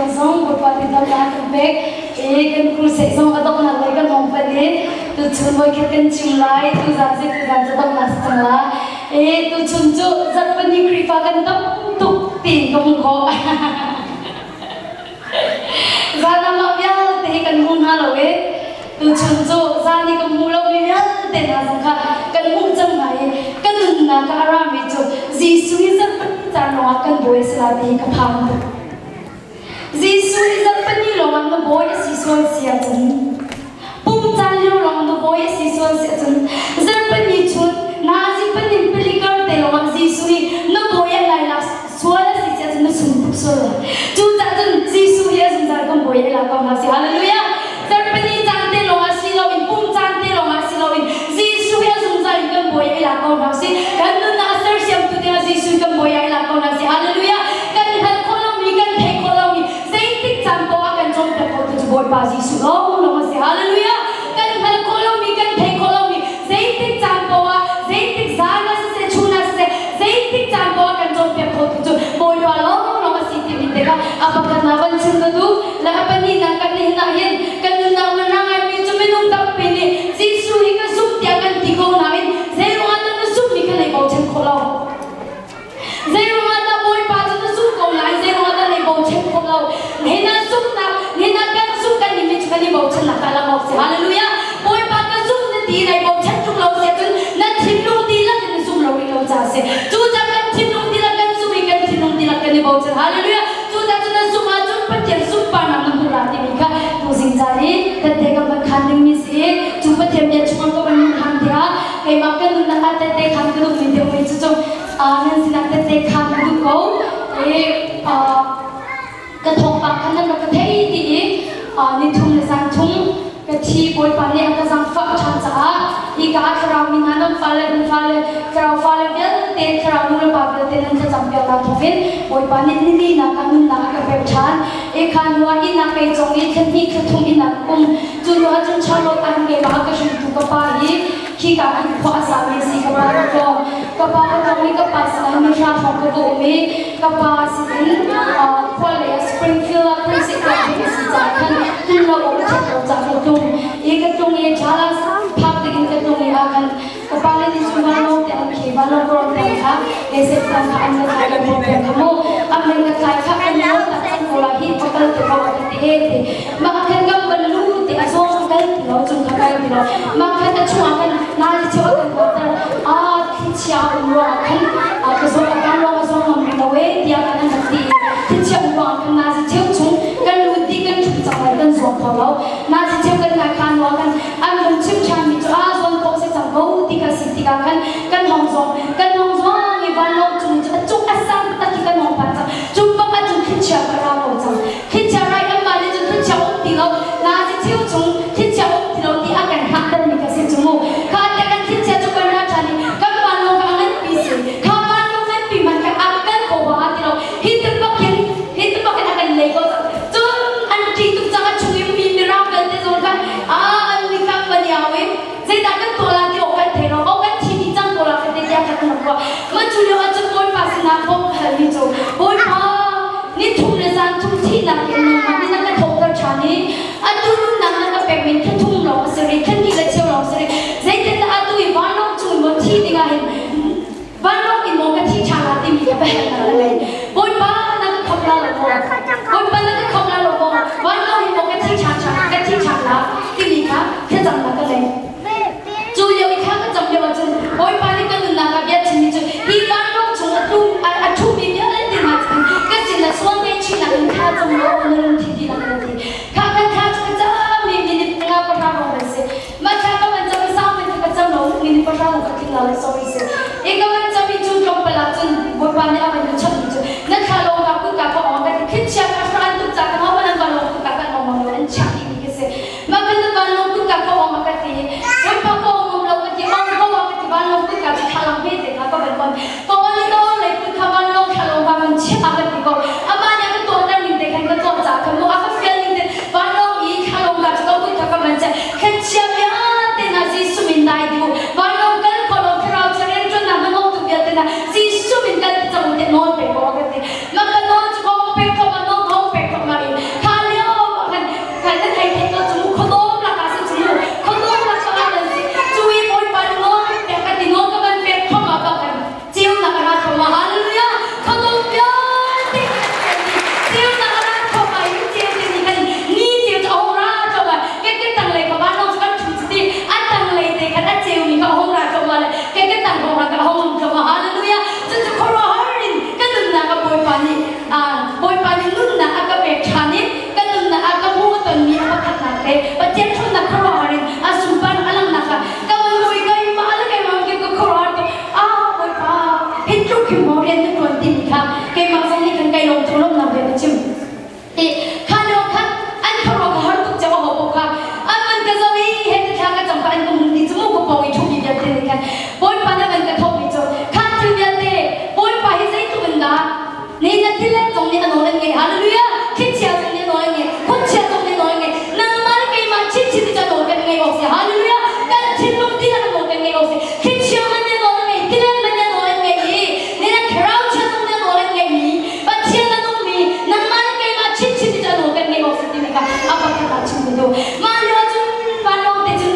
tiang zong Bawipa nih damnak kan pek i kan crusade zong a donghnak lei kan hong panh i tuchun voikhat kan chim lai tuzan si tuzan cu donghnak si cang la i tuchun cu zarhpini Khrihfa kan tam tuk tiin ka hmuh khawh. Zan ah mah vialte hi kan hmu hna lo i tuchun cu zan i kan hmuh lomi vialte hna zong kha kan hmuh cang hna i ka nunnak ah a rami cu Jesuh hi zarhpini caan lawngah kan bawi a si lai ti hi ka phang tuk. Jesuh hi zarhpini lawngah na bawi a si sual si ahcun pum caan lio lawng na bawi a si sual si ahcun zarhpini chun nazi panin palikar te lawngah Jesuh hi na bawi a lai lak sual a si si ahcun na sung tuk sual lai. Cucaah cun Jesuh hi a zungzal kan bawi a la ko hna si. Hallelujah! Zarhpini caan te lawngah si loin pum caan te lawngah si loin Jesuh hi a zungzal in kan bawi a la ko hna si. Kan nunnak a sersiamtu dingah Jesuh kan bawi a la ko hna si. Hallelujah! Kan hngalh khawh lomi, kan theih khawh lomi, zeitik caan paoh ah kan cawnpiak khotu cu Bawipa Jesuh lawnglawng a si. Hallelujah! Kan hngalh khawh lomi, kan theih khawh lomi, zeitik caan paoh ah, zeitik zan ah siseh, chun ah siseh, zeitik caan paoh ah kan cawnpiak khotu cu Bawipa lawnglawng a si timi te kha a pakhatnak van chim ka duh. Le a pahnihnak kan nihin ah hin kan nunnak nunnak ngaimi cu minung tampi nih Jesuh hi ka zumh tiah kan ti ko nain zeiruangah dah na zumhmi kha lei bochan khawh lo? Zeiruangah dah Bawipa cu na zumh ko nain zeiruangah dah na i bochan khawh lo? Nihin ah zumhnak, nihin ah kan zumh kan timi cu kan i bochannak kha lang awk si. Hallelujah! Bawipa ka zumh na ti na i bochan ṭung lo si ahcun na thinlung dihlak in na zum lo rih lo caah a si. Cucaah kan thinlung dihlak kan zumh i kan thinlung dihlak kan i bochan. Hallelujah! Cucaah cun na zumh ahcun Pathian sunparnak na hmuh la timi kha tuzing caan i tette kan van khan dingmi si i cu Pathian bia chungah ka van luh hlan tiah keimah ka nunnak ah tette khan ka duhmi deuhmi cu cu nan sinah tette khan ka duh ko i ka thawngpang khan nan rak ka thei ti i ni thum le zan thum ka thi Bawipa nih a ka zaangfah ṭhan caah hika ah thlarau mi hna nan fale nan fale thlarau fale vialte thlarau nu le pa vialte nan thlacam piaknak thawngin Bawipa nih nili nak ah nunnak a ka pek ṭhan. Ekha hnu ah inn ah kei cong i thla hnih thla thum inn ah ka um. Cu hnu ah cun Charlotte ah keimah a ka hringtu ka pa hi khika hin khua a sami a si ka pa ka tlawng. Ka pa ka tlawng i ka pa sinah ni hra hrawng ka va um i ka pa sinin khua lei ah Springfield ah Prince Edward a si caah khan tlun lo awk a ṭhat lo caah ka tlung. I ka tlung i Dallas phak dingin ka tlung i ah khan ka pa le nih cun vanlawng te an khi vanlawng ka ron tan kha Joseph tan kha an ka tlai ka bawm piak kha mu an men ka tlai kha kan nawl tak cang ko la hi ka kal te ko a ti te ti mah khan kam ban lu ti a zawng ka kal ti lo cung kha kal ti lo mah khan a chungah khan na ti cheu a kan kawter a thlichia um ruangah khan ka zawng a kan ruang a zawng ngam rih lo e tiah kan an rak ti thlichia um ruangah khan na si cheu chung kan lut ti kan ṭhu cang lai kan zuang kho lo na si cheu kan ngai khan ruang kan an vun chim ṭhanmi cu aa zawn khawh si cang ko ti kha si tikah khan kan hong zong kan hong zong i vanlawng cung cu a cung a sang tak i kan hong phan cang cu bak ahcun thlichia ka ra ko cang thlichia rai anmah nih cun thlichia um ti lo nazi cheu chung thlichia um ti lo ti a kan hngahtermi kha si cu mu kha te kan thlichia cu kan ra ṭhan i kan vanlawng kha a nganpi si kha vanlawng nganpi man kha a kal ko ba ti lo hi te bak hin hi te bak hin a kan lei ko cang cun an ṭih tuk cang a chung i mi mirang vialte zong khan an mi kha van i au i zeidah kan tuah la ti awk kan thei lo awk kan thi dih cang ko la kan ti tiah khan an rak ruah mah cu lio ah cun Bawipa sinah bawmh ka halmi cu Bawipa ni thum le zan thum thihnak in nangmah nih na ka thawhter ṭhan i atu nunnak na ka pekmi thla thum lawng a si rih thla hnih le cheu lawng a si rih zeitindah atu i vanlawng cung in maw thi dingah hin vanlawng in maw ka thi ṭhan la timi ka biahalnak ka ngei Bawipa na ka khamh la lo maw Bawipa na ka khamh la lo maw vanlawng in maw ka thi ṭhan ka thi ṭhan la timi kha thlacamnak ka ngei cu lio i thla ka cam lio ahcun Bawipa nih ka nunnak ah bia chimmi cu hi vanlawng chung a tlum a ṭhumi vialte hna cu ka sinah sual ngaihchihnak in thla cam law na lungthin dihlak in a ti kha khan thla cu ka cam mi minute panga pahra hrawng an si mah thla ka van cam i sau men ka cam lo minute pahra hrawng ka tling lo sorry si i ka van cam i cu tlawmpal ah cun Bawipa nih a van ka chawnh mi cu na thla lawng ka kutka ka ong ka ti thlichia ka hran tuk ca ka ho man an vanlawng kutka kan ong lo an chiah dih mi ka si mah kan vanlawng kutka ka ong ka ti Bawipa ka ong ngam lo ka ti ong ko ka ti vanlawng kutka cu thlalang hme te kha ka van on ka on i ka on lei kut kha vanlawng thlalawng ka van chiah ka ti ko amah nih a ka tuahter ning te khan ka tuah ca kha mu a ka fial ning te vanlawng i thlalawng ka cu ka kut kha ka van chiah thlichia vialte hna Jesuh min dai dih u vanlawng kal kho lo thlarau chia rianṭuannak hnahnawhtu vialte hna Jesuh min kal ti cang u tiah nawl pe ko a ka ti mah ka nawl cu ka hong pek thawk ah nawl ka hong pek thawk ma i. kai theih ko cu mu khuadawm lakah si cu mu khuadawm lakah ah nan si cu i Bawipa nih nawl kan pek ka ti nawl ka van pek thom ah bak kan ceunak a ra thom ah hallelujah khuadawm vialte kan ceunak a ra thom ah hi ceu te nih khan ni ceu cu a hung ra thom ah ke ke tanglei kha vanlawng cu kan ṭhu cu ti a tanglei te khan a ceumi kha a hung ra thom ah le ke ke tang hong ra kha a hung um thom ah hallelujah cucu khuaruahhar in ka nunnak ah Bawipa nih Bawipa nih nunnak a ka pek ṭhan i ka nunnak ah ka hmuh tonmi a pakhatnak te Pathian ṭhawnnak khuaruahhar in a sunparnak a langhnak ah ka van hmu i keimah le keimah ke ka khuaruahhar tuk. Ah Bawipa, hi tluk hi maw rian na ṭuan timi kha keimah zong nih khan kai lawm tuk lawmnak bia ka chim. I kha lio khan an khuaruah ka har tuk cang a ho paoh kha an van ka zoh i he te thla ka cam kha an ka hmu ti cu mu ka pawng i ṭhumi vialte nih khan Bawipa nih a van ka thawhmi cu kha thil vialte Bawipa hi zeitluk in dah Ni na thillet zong nih a nawl an ngei. Hallelujah! Thlichia zong nih a nawl an ngei. Khuachia zong nih a nawl an ngei. Nangmah le keimah chinchin nih cun nawl kan ngei awk si. Hallelujah! Kan thinlung dihlak in nawl kan ngei awk si. Thlichia man nih a nawl an ngei. Tilet man nih a nawl an ngei i ni na thlarau chia zong nih a nawl an ngeimi Pathian a nungmi nangmah le keimah chinchin nih cun nawl kan ngei awk si timi kha a pakhat ah chim ka duh. Mah lio cun vanlawng te cun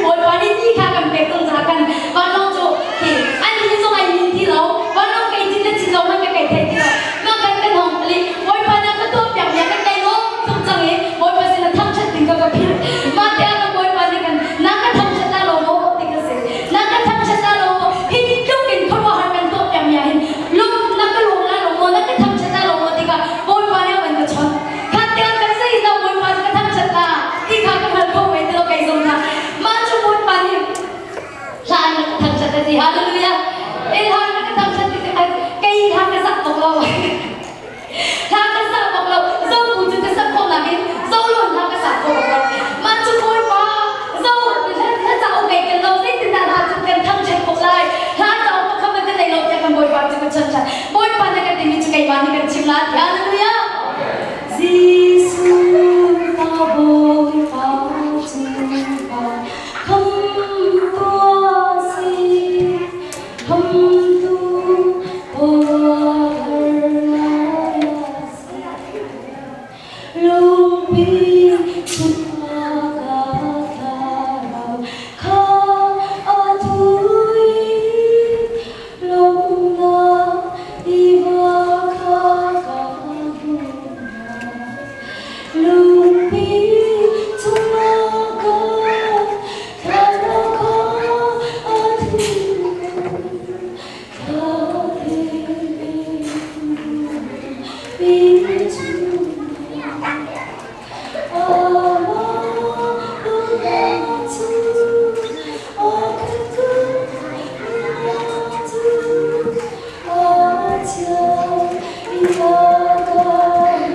Bawipa nih ni kha kan pek tawn caah kan vanlawng cu hi an ni zong ai min ti lo vanlawng kei cin le cin lo man ka kei thei ti lo mah kan kan hong li Bawipa na ka tuah piak mi kan kai lawm tuk cang i Bawipa sin na thangṭhat ding ka ka philh mah te ah ka Bawipa nih kan na ka thangṭhat la lo maw ti ka si na ka thangṭhat la lo maw hi tluk in khuaruahhar kan tuah piak mi ah hin lung na ka lawm la lo maw na ka thangṭhat la lo maw ti ka Bawipa nih a van ka chawnh kha tiang kan zei lo Bawipa ka thangṭhat la ti kha ka hngal kho ve ti lo kei zong kha mah cu Bawipa nih hlan na ka thangṭhat a ti hallelujah eh hlan na ka thangṭhat ti kei hlan ka sak bak lo hlan ka sak bak lo zo bu cu ka sak khawh nakin zo lun hlan ka sak khawh bak lo mah cu Bawipa zo hla cauk kei kan lo zeitindah hla cu kan thangṭhat khawh lai hla cauk pakhat man ka nei lo tiah kan Bawipa cu ka chanh Bawipa na kan timi cu keimah nih kan chim la ti hallelujah Jesuh ka Bawipa cu Khamtu a si, khamtu khuaruahhar ngai a si. Lungpi chungah ka thlarau kha a thu i lawmhnak tiva kha ka hmuh hna. Lungpi chungah ka thlarau kha a thu Lungpi chungah amah duhnak cu a khat cu a chia i a kan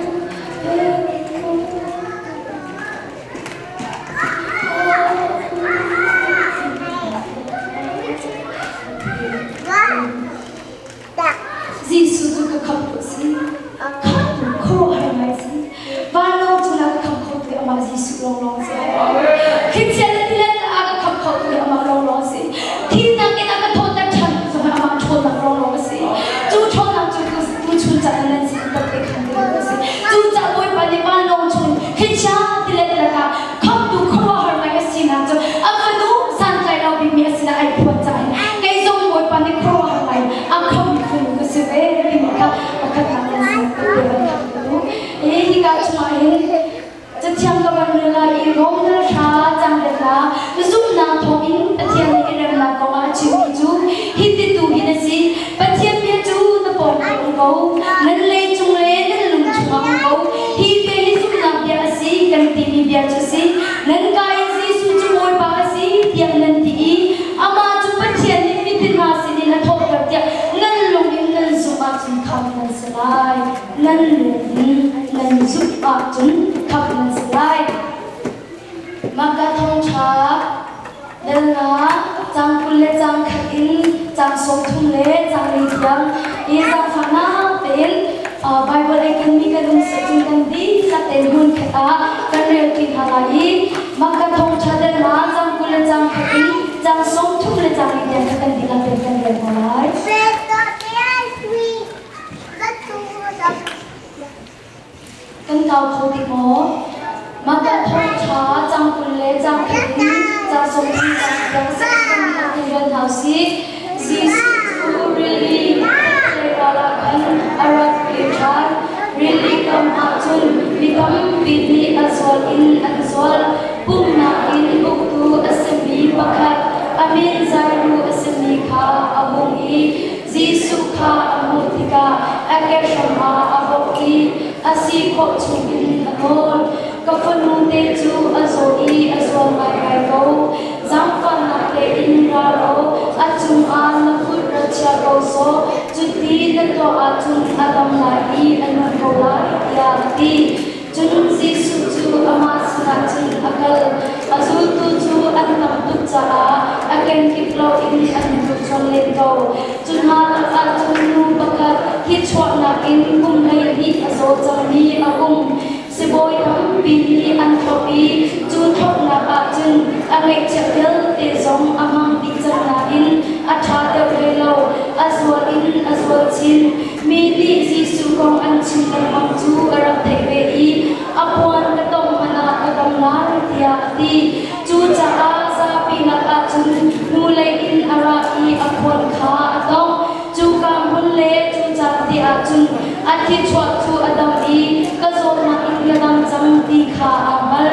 Jesuh cu ka khamh tu a si. Khamhtu khuaruahhar ngai a si. Vanlawng cungah ka khamh khotu hi amah Jesuh lawnglawng a si. Thlichia le tilet ah ka khamh khotu hi amah lawnglawng a si. Thihnak in a ka thawhter ṭhan tu zong hi amah ṭhawnnak lawnglawng a si. Cu ṭhawnnak cu tuchun caan ah nan sin in te khan ti a si. Cucaah Bawipa nih vanlawng chung thlichia tilet lakah khamhtu khuaruahhar ngai a sinak cu a fanu santlai lo bikmi a sinah ai phuan caah hin kei zong Bawipa nih khuaruahhar ngai a khamhmi fanu ka si ve timi kha pakhatnak nan sin te van khamh ka duh. Hi hika chungah hin Cathiang ka van rel lai i Rom dal hra cang let la zumhnak thawngin Pathian nih i remnak kongah a chimmi cu hiti tu hin a si. Pathian bia cu na pawngkam um ko, nan lei cung le nan lung chungah um ko. Hi bia hi zumhnak bia a si kan timi bia cu a si. Nan ka in Jesuh cu Bawipa a si tiah nan ti i amah cu Pathian nih mithi hna sinin a thawhter tiah nan lung in nan zumh ahcun khamh nan si lai. Nan lung in nan zumh ahcun khamh nan si lai. Maka thawngṭha Delna cang 20 le cang khat in cang 30 le cang li tiang i zaangfahnak tein Bible ei kanmi kan um si cun kan dihlak tein hmun khat ah kan rel ṭi hna lai i Maka thawngṭha delna cang 20 le cang khat in cang 30 le cang li tiang kha kan dihlak tein kan rel hna lai. Kan kau kho ti maw? Maka thawngṭha. Caang 20 le caang khat in caang 30 caang tiang kan rel hna usih. Jesuh cu rili khatlei ral ah khan a rak kir ṭhan. Rili kam ah cun mi tampi nih a zual in an zual. Pumhnak inn uktu a simi pakhat a min Jairu a simi kha a hung i Jesuh kha a hmuh tikah a kehram ah a bawk i a si khawh chungin a nawl. Ka fanu te cu a zaw i a zual ngaingai ko. Zaangfahnak tein ra law a cungah na kut ra chia ko sawh. Cuti na tuah ahcun a dam lai i a nung ko lai, tiah a ti. Cun Jesuh cu amah sinah cun a kal. A zultu cu an tam tuk caah a kenkip loin an hnursuan len ko. Cu hna lakah cun nu pakhat thichuahnak in kum 12 a zaw cangmi a um. Sibawi tampi nih an thlop i cu thlopnak ah cun a ngeihchiah vialte zong a hmang dih cang nain a ṭha deuh hlei lo, a zual in a zual chin. Mi nih Jesuh kong an chim lengmang cu a rak theih ve i a puan ka tongh hmanh ah ka dam lai tiah a ti. Cucaah zapi lakah cun hnulei in a ra i a puan kha a tongh. Cuka hmun le cu caan te ah cun a thichuah cu a dam i ka zawtnak in ka dam cang ti kha aa hngal.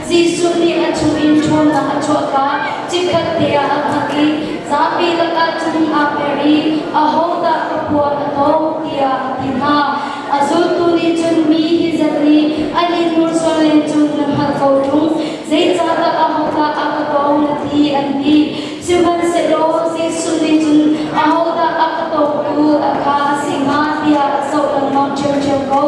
Jesuh nih a chungin ṭhawnnak a chuahka chikkhat te ah a hngalh i zapi lakah cun aa mer i ahodah ka puan a tawng tiah a ti hna. A zultu nih cun mi hi zat nih an i hnursuan len cu na hngalh ko ṭung, zeicahdah ahodah a ka tawng na ti an ti. Sihmanhsehlaw Jesuh nih cun ahodah a ka tawngtu a kha a si hnga tiah a zoh lengmang ṭhiamṭhiam ko.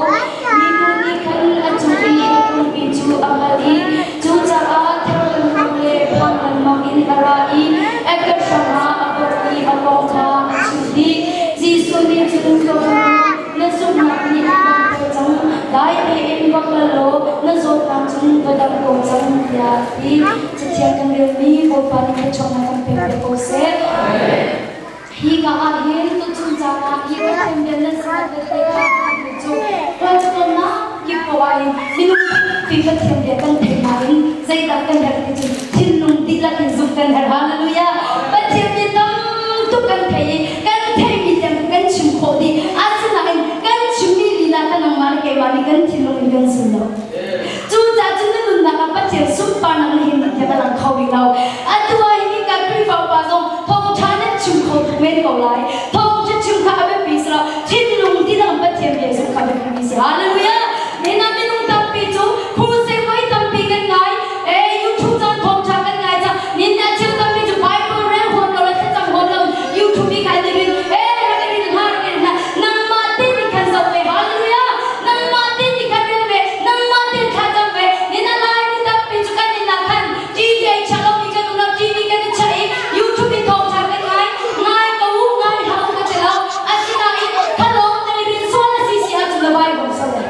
Minu nih khan a cung i a tlungmi cu a hngalh i cucaah ther lengmang le phang lengmang in a ra i a ke hrangah a bawk i a kong kha a chimh dih. Jesuh nih cun ka fanu, na zumhnak nih a damter cang. Dai tein va kal law na zawtnak cun va dam ko cang tiah a ti. Cathiang kan relmi Bawipa nih thluachuahnak kan pek ve ko seh. Hi ka ah hin tuchun caan ah hi Pathian bia nan sinah tette kha cu khualtlawnnak kip ko ah hin minung tampi Pathian bia kan theih nain zeidah kan herh ti cu thinlung dihlak in zumh kan herh. Hallelujah! Pathian bia tam tuk kan thei i kan theihmi tiang kan chim khawh dih. Asinain kan chimmi lila kha nangmah le keimah nih kan thinlung in kan zum lo. Cucaah cun na nunnak ah Pathian sunparnak na him tiah ka lang kho rih lo. Atu ah hin hika Khrihfa upa zong thawngṭha nan chim kho tuk men ko lai. Thawngṭha chim kha a biapi si lo. Thinlung dihlak Pathian bia zumh kha a biapimi si. Hallelujah! Nihin ah minung tampi cu crusade voi tampi kan ngai. Eh, YouTube caan thawngṭha kan ngai cang. Nihin ah thil tampi cu Bible rel huam lo le thlacam huam lo YouTube i khan i rin. Eh, rak i rin hlah, rak i rin hlah. Nangmah te nih khan zoh ve. Hallelujah! Nangmah te nih khan rel ve. Nangmah te thlacam ve. Nihin ah Laimi tampi cu kan inn ah khan TV ai chia lomi kan um lo. TV kan i chiah i YouTube in thawngṭha kan ngai. Ngai ko u, ngai hlah u ka ti lo. Asinain thalawng nan i rin sual a si si ahcun na Bible so le.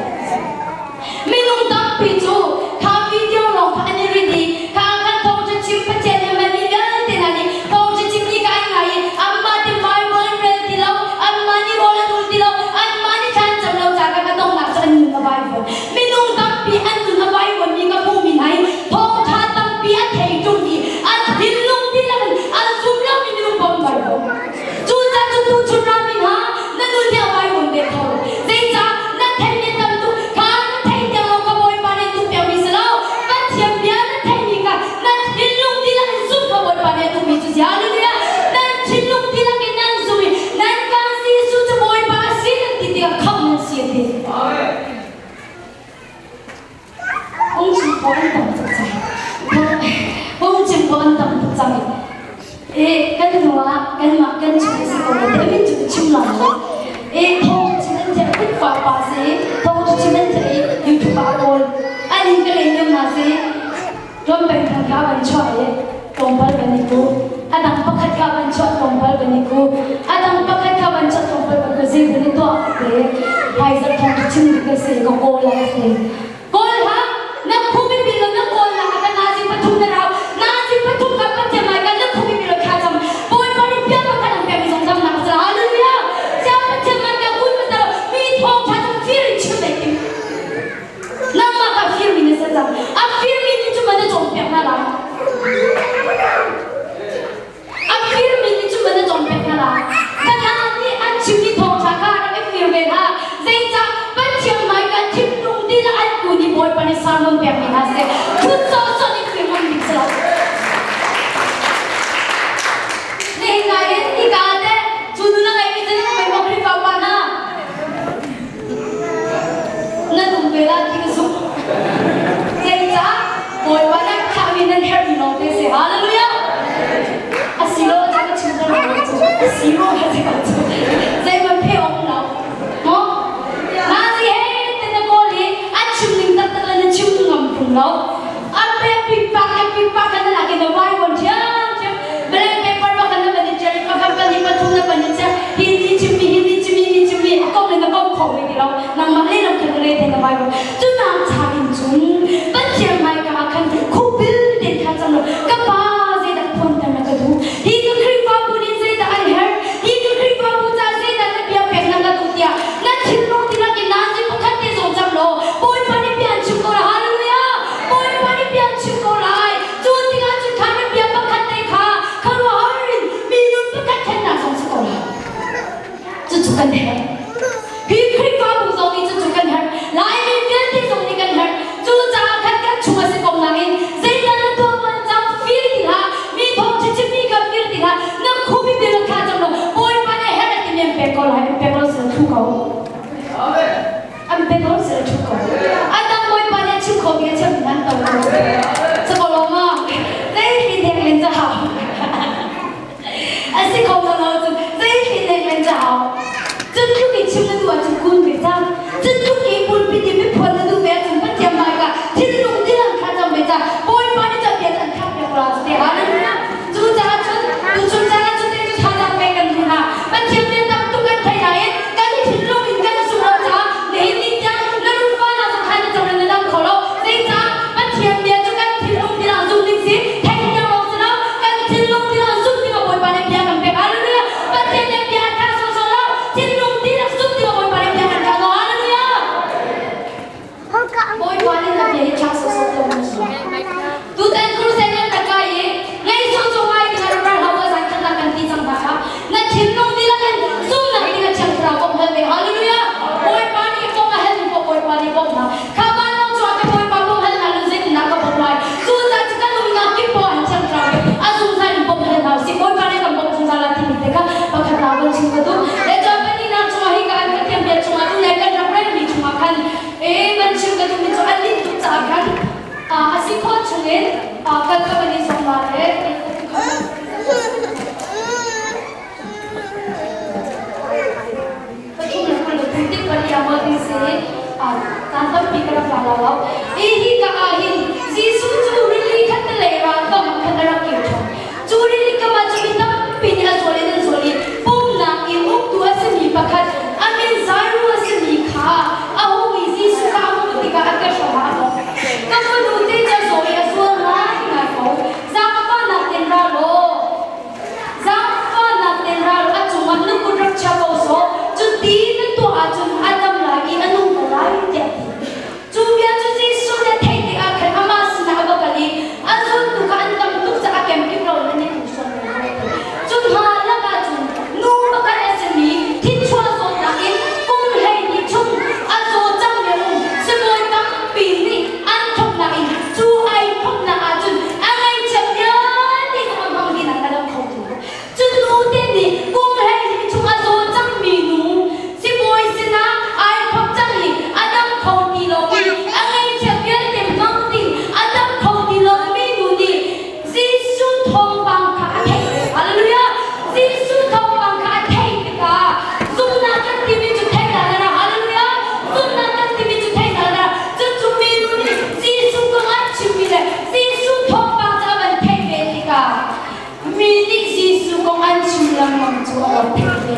Minung tampi cu kha video lawng kha an i rin i kha kan thawngṭha chim Pathian nih a mi vialte hna nih thawngṭha chim ni ka an ngai i anmah te Bible an rel ti lo, anmah nih rawl an ul ti lo, anmah nih thla an cam lo caah ka donghnak cu an nun a vaivuan. Minung tampi an nun a vaivuanmi ka hmuhmi hna hi thawngṭha tampi a thei ṭung i an thinlung dihlak in an zum lomi minung bawm vaivuan. Cucaah cu tuchun rami hna na nun hi a vaivuan ve kho. Zeicah na theihmi tam tuk kha na theih tiang lo ka Bawipa nih duh piakmi si lo. Pathian bia na theihmi kha na thinlung dihlak in zumh kha Bawipa nih a duhmi cu si. Hallelujah! Nan thinlung dihlak in nan zum i nan kan Jesuh cu Bawipa a si nan ti tikah khamh nan si a ti. Phungchim pawh an tam tuk cang. Phungchim pawh an tam tuk cang. E kan hnu ah kanmah kan chung si ko te min cu chim lang lo. E thawng chim an thiam kut pa pa si thawng chim an thiam i YouTube ah kawl an in ka lei niam na si tlawm peng thang kha van chuah i tlawmpal van i ku a dang pakhat kha van chuah tlawmpal van i ku a dang pakhat kha van chuah tlawmpal van ku zei van i tuah te hmaizarh thawng chim ding ka si ka kawl la ka ti kawl ha na khumi pi lo na kawl na ka nazi pathum na rau nazi pathum ka pathian mai ka na khumi pi lo kha cham bawipa nih bia pakhat an pek mi zong dam nak sa hallelujah sia pathian man ka kun ma mi thawng tha chung fir in chim dai tim Nangmah kha firmi na si cang. A firmi nih cun na cawnpiak hna. lawng te si. Hallelujah! Asilo cu ka chim ko lo cu. Asilo ka ti ko cu. Zeihmanh phe um lo. Maw? Nazi he te na kawl i a chim ning taktak le na chim ngam tung lo. A pe pipak le pipak kan na lakin na vai bon thiam thiam. Blank paper ba kan na ban i ṭial i pakhat pahnih pathum na ban i ṭial. Hindi chimmi hindi chimmi hindi chimmi a kom le na kom kho ve ti lo. Nangmah lehlam khan na re te na vai bon. Cu nak cha in cun Pathian hmaika ah khan khukbil tein kha cang law ka pa zeidah phuanter na ka duh? Hi ka Khrihfabu nih zeidah an herh? Hi ka Khrihfabu caah zeidah na bia pek na ka duh tiah na thinlung dihlak in nazi pakhat te zong cam law Bawipa nih bia an chim ko lai. Hallelujah! Bawipa nih bia an chim ko lai. Cu tikah cun kha na bia pakhat te kha khuaruahhar in mi nun pakhat thlennak zong si ko lai. Cucu kan herh. Hi Khrihfabu zong nih cucu kan herh. Laimi vialte zong nih kan herh. Cucaah khan kan chung a si ko nain zeidah na tuah bal cang fir ti hlah. Mi thawng chimmi kha fir ti hlah. Na khupi bil kha cang law Bawipa nih herh a timi an pek ko lai. An pek lo sila thu ko. An pek lo sila thu ko. A dang Bawipa nih a chim khomi a chim nan to lo. Cako lo ma? Zei thli deng len ca hau. A si kho lo lo cun zei thli len ca hau. Cun tluk i chim na duh ahcun kun ve cang. Cun tluk i pulpit i miphuan na duh ve ahcun Pathian hmaika thinlung dilang kha cang ve cang. Bawipa nih cun bia an thlak piak la cu te hallelujah. Cucaah cun tuchun caan ah cu te cu thazaang pek kan duh hna. Pathian bia tam tuk kan thei nain kan thinlung in kan sung lo caah nihin ni tiang na rufa na zong khan na cang na dam kho lo. Zeicah Pathian bia cu kan thinlung tilang zum ding si theih tiang lawng si lo kan thinlung tilang zum ding ah Bawipa nih bia kan pek. Hallelujah. Pathian nih bia a thlah sawsawh lo. Thinlung dihlak zum ding ah Bawipa nih bia kan thlah lo. Hallelujah. Bawipa nih na bia hi thlak sawsawh lo na si. Tutan crusade kan rak kai i ngaihsawh cu ngai ding ah rak hau zan khat kan ti cang hna kha na thinlung dihlak in zumnak ding ah Thiang Thlarau bawmh hal ve. Hallelujah. Bawipa nih bawmh a hal mi paoh Bawipa nih bawmh hna. Kha vanlawng cu ka Bawipa bawmh hal hna lo zeitindah ka bawmh lai. Cucaah cu kan umnak kip poah hin Thiang Thlarau nih a zungzal in bawmh hal hna usih. Bawipa nih kan bawmh zungzal lai timi te kha pakhat na van chim ka duh. Le cun pahnihnak chungah hi ka an Pathian bia chungah tunai kan rak relmi chungah khan ee van chim ka duhmi cu a linh tuk caah khan a si khawh chungin kal ka van i zuam la le pathum le 20 le thum tik pali ah maw ti si caan tampi ka rak la lo hi hi ka ah hin Jesuh cu rili khat te lei ral kam ah khan a rak kir ṭhan cu rili kam ah cu mi tampi nih a zawl in an zawl i pumnak in uktu a simi pakhat a min Zairu a simi kha a hung i Jesuh kha a hmuh tikah a ke hram ah a bawk ka fanu te cu a zaw i a zual ngaingai ko zaangfahnak tein ra law Zaangfahnak tein ral a cungah na kut rak chia ko sawh. Cuti na tuah ahcun a dam lai i a nung ko lai tiah a ti. Cu bia cu Jesuh nih a theih tikah khan amah sinah a va kal i a zultu kha an tam tuk caah a kemkip lo in an i tu sual ko a ti. Cu hna lakah cun nu pakhat a simi thichuah zawtnak in kum 12 chung a zaw cangmi a um. Sibawi tampi nih an thawknak in cu ai thawknak ahcun a ngaihchia vialte zong a hmang dih a dam kho ti lo. Cu nu te nih kum 12 chung a zaw cangmi nu sibawi sinah ai thawk cang i a dam kho ti lo i a ngaihchia vialte hmang ding a dam kho ti lomi nu nih Jesuh thawngpang kha a theih. Hallelujah! Jesuh thawngpang kha a theih tikah zumhnak kan timi cu theih hna na Hallelujah! Zumhnak kan timi cu theih hna na Cucu minu nih Jesuh kong an chimmi le Jesuh thawngpang cu a van theih ve tikah mi nih Jesuh kong an chim lengmang cu a van theih ve.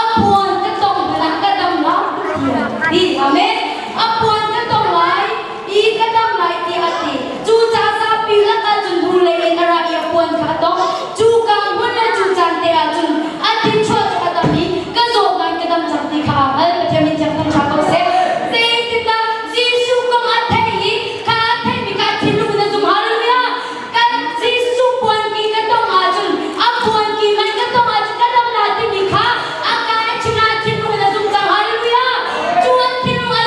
A puan ka tong hmanh ah ka dam lai tiah a ti. Amen. A puan ka tong lai i ka dam lai tiah a ti. Cucaah zapi lakah cun hnulei in a ra i a puan kha a tong. Cu ka hmun le cu caan te ah cun a thichuah cu a dam i ka zawtnak ka dam cang ti kha aa hngal. Pathian min thiang thangṭha ko seh. Zeitindah Jesuh kong a theih i kha a theihmi kha a thinlung in a zum. Hallelujah! Kan Jesuh puanki ka tong ahcun a puanki man ka tong ahcun ka dam la timi kha a ka a chim ah thinlung in a zum cang. Hallelujah! Cu an thinlung a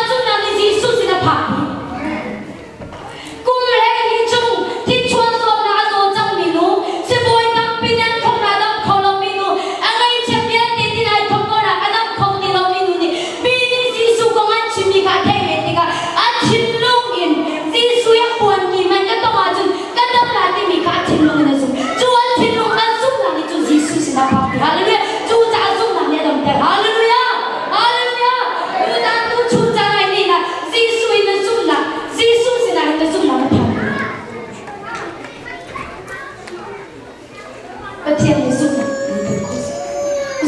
Pathian nih zumhnak in kan khawh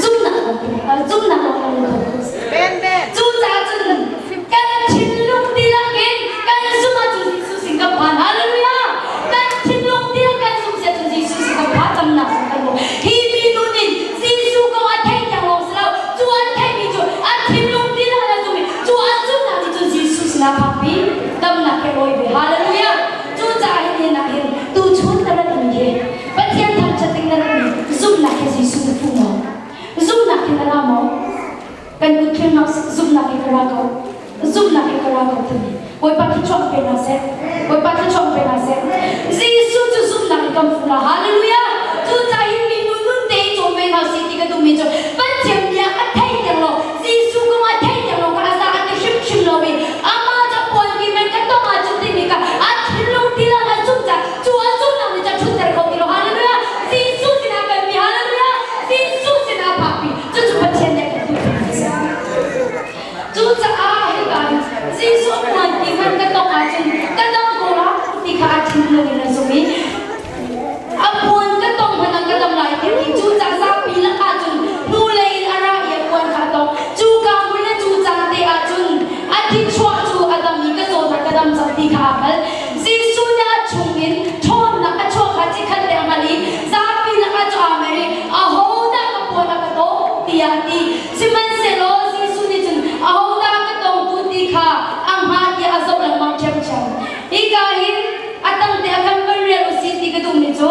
zumhnak zumhnak lawng kan kho Cucaah cun kan thinlung dihlak in kan zumh ahcun Jesuh sin kan phan. Hallelujah! Kan thinlung dihlak kan zumh si ahcun Jesuh sin kan phan tamnak zong kan hmu. Hi minu nih Jesuh kong a theih tiang lawng si lo, cu an theihmi cu a thinlung dihlak in a zumh i cu a zumhnak nih cun Jesuh sinah phakpi damnak he rawi ve. Hallelujah! Cucaah hin hin ah hin tuchun na ratmi hi Pathian thangṭhat ding na ratmi zumhnak he Jesuh na fuh maw? Zumhnak in na ra maw? Kan kut thil hna usih, zumhnak in ka ra ko. Zumhnak in ka ra ko timi. Bawipa thluachuah pe hna seh. Bawipa thluachuah pe hna seh. Jesuh cu zumhnak in kan fuh la. Hallelujah! Cucaah hin minu nun te i cawm ve hna usih ti ka duhmi cu Pathian bia a thei tiang lo, Jesuh kong a thei tiang lo kha a za a ti hrimhrim lo i amah ca puan ki men ka tong ahcun timi kha a thinlung tilang a zumh caah cu a zumhnak nih cun ṭhutter kho ti lo. Hallelujah! Jesuh sinah kalpi. Hallelujah! Jesuh sinah phakpi. Cucu Pathian nih a kan duhmi a si. Cucaah hika hin Jesuh puan ki hmanh ka tong ahcun ka dam ko la ti kha a thinlung in a zumh i a puan ka tong hmanh ah ka dam lai ti ti cucaah zapi lakah cun hnulei in a ra i a puan kha a tong. Cu ka hmun le cu caan te ah cun a thi chuah cu a dam i ka zawtnak ka dam cang ti kha aa hngal. Jesuh nih a chungin ṭhawnnak a chuah kha chikkhat te a hngalh i zapi lakah cu aa mer i ahodah ka puan a ka tawh tiah a ti. Sihmanhsehlaw Jesuh nih cun ahodah ka tawngtu ti kha a hnga tiah a zoh lengmang ṭhiamṭhiam. Hika hin a tangte a kan van rel u sih ti ka duhmi cu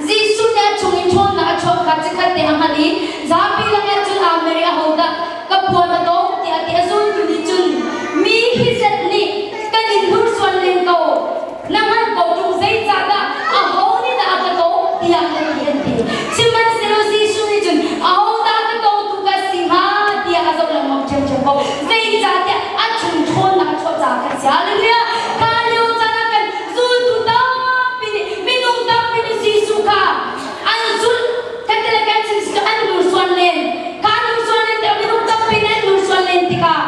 Jesuh nih a chungin ṭhawnnak a chuah kha chikkhat te a hngalh i zapi lakah cun aa mer i ahodah ka puan a dawng tiah a ti. A zultu nih cun mi hi zet nih kan in hnursuan len ko, na hngalh ko ṭung zeicahdah aho nih dah a ka dawh tiah na ti an ti. Sihmanhsehlaw Jesuh nih cun ahodah ka dawtu ka si hnga tiah a zoh lengmang ṭhiamṭhiam ko. Zeicahtiah a chung ṭhawnnak a chuah caah khan a si. Hallelujah! Kha lio caan ah khan Zultu tampi nih minung tampi nih Jesuh kha an zulh. Kan le kan chim si cu an hnursuan len. Kha an hnursuan len tikah minung tampi nih an hnursuan len tikah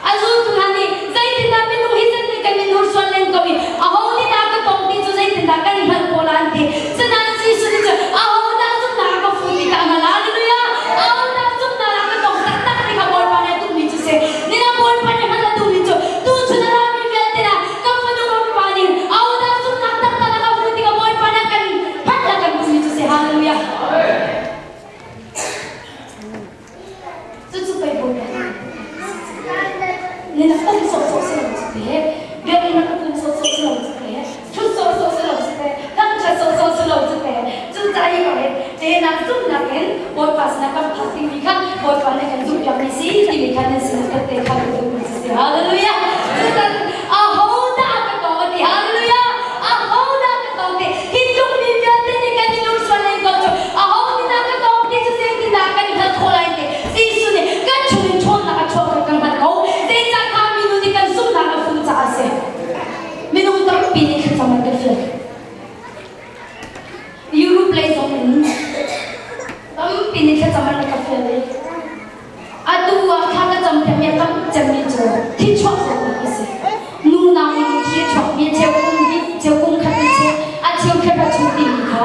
a zultu hna nih zeitindah minung hi zat nih kan in hnursuan len ko i aho nih dah ka tong ti cu zeitindah kan hngalh ko la an ti. Sinain Jesuh nih cun aho dah zumhnak a ka fu ti kha a hngalh. Hallelujah! Aho dah zumhnak a ka tong taktak ti kha Bawipa nih a duhmi cu si. Nina Bawipa nih hngalh a duhmi cu tuchun a rami vialte hna Ka fanu ka fapa nih ahodah zumhnak taktak a ka hmuh tikah Bawipa nih a kan hngalh a kan duhmi cu si. Hallelujah. Cucu pei Bawipa nih na pum sawhsawh si lo cu te, biakinn na pum sawhsawh si lo cu te, ṭhut sawhsawh si lo cu te, thangṭhat sawhsawh si lo cu te. Cucaah hi ko hin tehna zumhnak in Bawipa sinah kan phak dingmi kha Bawipa nih kan zumhpiakmi si timi kha nan sinah tette kha kan duhmi cu si. Hallelujah! Cucaah ahodah ka tong a ti. Hallelujah! Ahodah ka tong ti. Hi tluk mi vialte nih kan i lungsual len ko cu aho nih dah ka tong ti cu zeitindah kan i hngalh khawh lai ti. Jesuh nih kan chungin ṭhawnnak a chuah kha kan hngalh ko. Zeicah kha minu nih kan zumhnak a fung caah a si. Minung tampi nih thlacam an kan fial. Europe lei zong in tampi nih thlacam an rak ka fial i atu ah thla ka cam piakmi a tam cemmi cu thi chuah zawtnak a si. Nu nau in thi a chuakmi a cheu kum hnih, cheu kum khat a cheu, a cheu khat a chung timi kha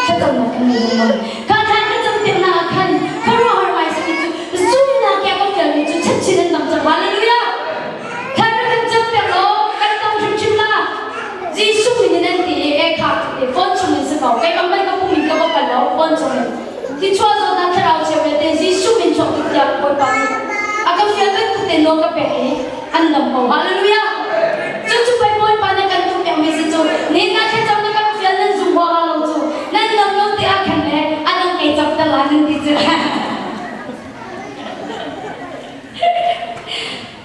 thlacamnak kan ngei lengmang. Kha thla ka cam piaknak ah khan khuaruahhar ngai simi cu zumhnak he a ka fialmi cu chatchin an dam cang. Hallelujah! Thla rak kan cam piak law kan dam hrimhrim la. Jesuh min in an ti i e kha ti phone chung in si ko keimah hmanh ka pum in ka va kal lo phone chung in thi chuah zawtnak thlarau chia vialte Jesuh min chuak ding tiah Bawipa nih a ka fial bantuk te nawl ka pek i an dam ko hallelujah cu cu pei Bawipa nih kan duh piakmi si cu ni na thlacam na kan fial nan zum huaha lo cu nan dam lo te ah khan le a dang kei cam te la nan ti cu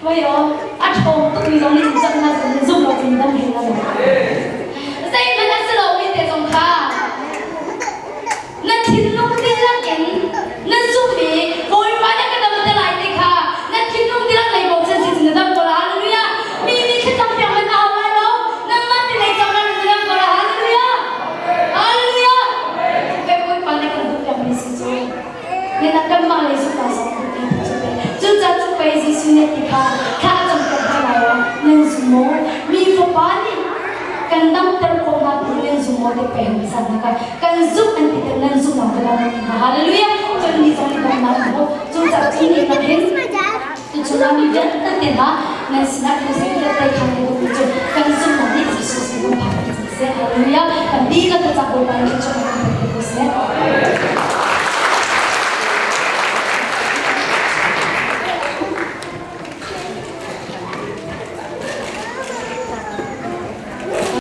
Voi aw, a ṭhawng tukmi zong nih cun na zum lo in dam hin na dam. Zeihmanh a si lomi te zong kha na thinlung dihlak in na zumh i Bawipa nih ka dam te lai ti kha na thinlung dihlak lei bochan si cun na dam ko la. Hallelujah! Mi nih thlacam piak man na hau lai lo. Nangmah ti lei cang na dam ko la. Hallelujah! Hallelujah! Bawipa nih kan duh piakmi si cu. Nina kanmah lei zumh zong kan ti cu pe. Cucaah cu pei Jesuh nih ti kha thla a cam ter hna lai ah nan zum maw? Mi fapa nih kan damter khawh hna ti nan zum maw ti pei hmasa hna kha kan zumh an ti. kan ti hna. Hallelujah! Cun ni zong nih dawtnak an hmu. Cucaah cu ni nak hin tuchun ah mi vialte hna nan sinah Khrist vialte khan kan duhmi cu kan zumhnak nih Jesuh sin kan phak ti cang seh. Hallelujah! Kan dihlak ka cak Bawipa nih thluachuah.